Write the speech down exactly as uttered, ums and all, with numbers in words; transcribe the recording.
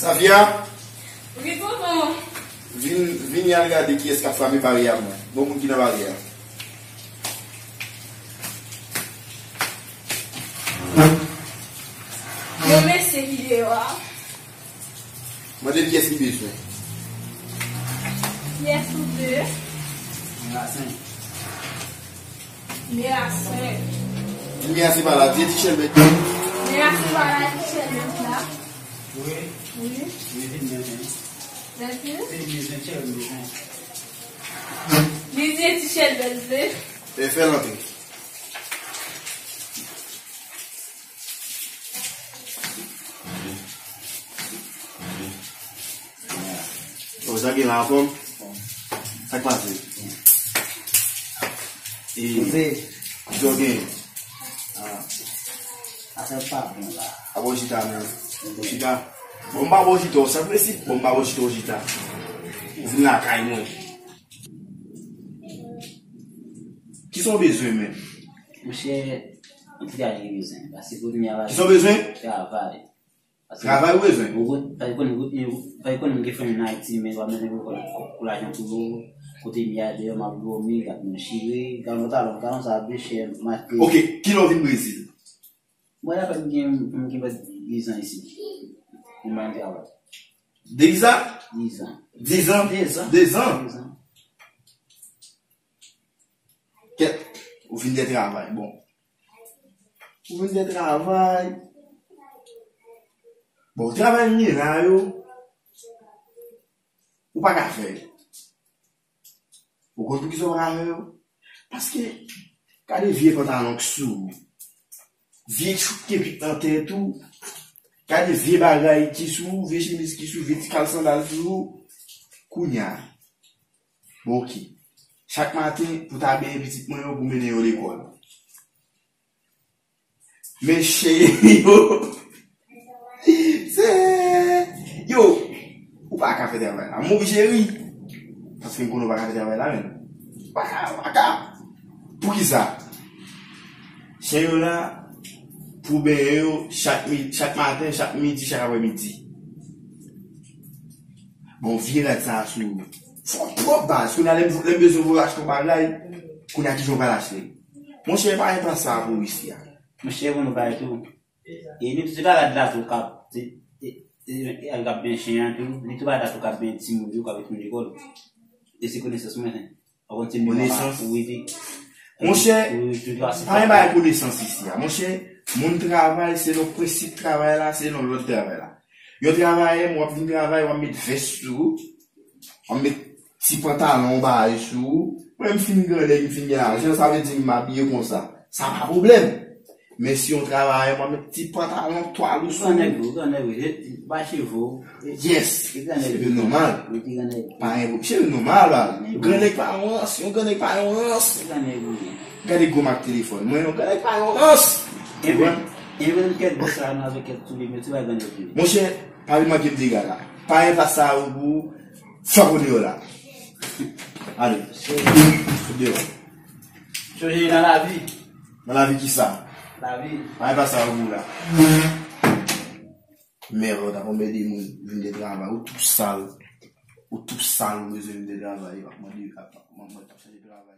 Safia, wi, tonton. Vin, vin al gade kiyès k ap frape pari a mwen. Bon moun ki nan pari a. Yon mesye ki deyò a. Mande l kiyès li bezwen. Kiyès ou vle? Merasen. Merasen. Merasen pa la, di ti chèlbèt. Merasen pa la, ti chèlbèt la. Wi. Wi. Wi, vin men. Mèsi. Se bezwen chèlbèt. Li di ti chèlbèt vle. E fè l antre. Bon, sa gen la anfòm? Sa k pase? E, Jose. Ki sa w gen? Ah, afè pa bon la. A bon chita, men. Bon chita. Bon, m pa bon chita, sa k presi? Bon, m pa bon chita, w chita. Ou vin lakay mwen. Ki sa w bezwen, men? Monchè, yon ti travay ki bezwen. Paske kounye a la. Ki sa w bezwen? Travay. Travay ou bezwen? Ou konn, fè konnen, fè konnen m gen fanmi an Ayiti, men w ap mennen pou, pou lajan pou yo, kote m ye a deyò, m ap dòmi, gad m chire, gad yon talon, talon sa ap de chè, m achte. Ok, kilè w vin Brezil? Mwen la fè m gen, m gen prèske diz an isit. M pa travay. Diz an? Diz an. Diz an? Dezan. Dezan? Dezan. Kèt, ou vin de travay, bon. Ou vin de travay. Bon, travay m ye la yo, ou pa ka fè yo. Ou konn poukisa ou pa ka fè yo? Paske, gade vye pantalon k sou ou. Vye tchouk k pi nan tèt ou. Gade vye bagay ki sou ou, vye chemiz ki sou ou, vye ti kal sandal sou ou. Kounye a. Bon, ok. Chak maten, pou ta benyen pitit mwen yo, pou mennen yo lekòl. Men cheri, yo. Se, yo, ou pa ka fè travay la. M oblije ri. Paske m konnen ou pa ka fè travay la, menm. Ou pa ka, ou pa ka. Poukisa? Chen yo la, pou benyen yo, chak mi-, chak maten, chak midi, chak aprèmidi. Bon, vye rad sa a sou ou. Fò w pwòp baz. Kounye a lè m, lè m bezwen pou achte yon bagay, kounye a kijan w pral achte l? Monchè, pa gen tan sa pou isi a. Monchè, pou nou pale tou. E nou tou se pa rad la tou k ap, se, e, e, e, k ap benyen chen an tou. Nou tou pa rad la tou k ap benyen timoun yo, k ap met moun lekòl. E se konesans mwen. Ou konn se moun. Konesans. Wi, wi. Monchè, wi, wi, wi, pa gen bagay konesans isi a. Monchè, moun travay selon prensip travay la, selon lòd travay la. Yon travayè, w ap vin travay, w ap met vès sou ou, w ap met ti pantalon bagay sou ou. Mwen, m fin grannèg, m fin gen lajan, sa vle di m abiye konsa. Sa pa pwoblèm. Men si yon travayè, mwen met ti pantalon, twal ou sou. Grannèg, wi, grannèg, wi. E, e, pa cheve w. E, yes. E grannèg, wi. Cheve nòmal. Wi, ti grannèg. Pa gen, cheve nòmal, la. Grannèg, wi. Grannèg pa yon rans, yon grannèg pa yon rans. E grannèg, wi. Gade gwo mak telefòn. Mwen, yon grannèg pa yon rans. Enben, enben, kèk bòs la, nou avèk kèk soulye, men se pa grannèg, wi. Monchè, pa vin manke m dega la. Pa gen plas sa yo pou ou. Fè w deyò la. Ale. Deyò. Chonje nan lavi. Nan lavi kisa? Lavi. Pa gen plas sa yo pou ou la. Mèv, ou t ap anmède moun vin de travay. Ou tou sal. Ou tou sal, ou bezwen vin de travay. Ap mande, ap, ap, ap, ap chache travay.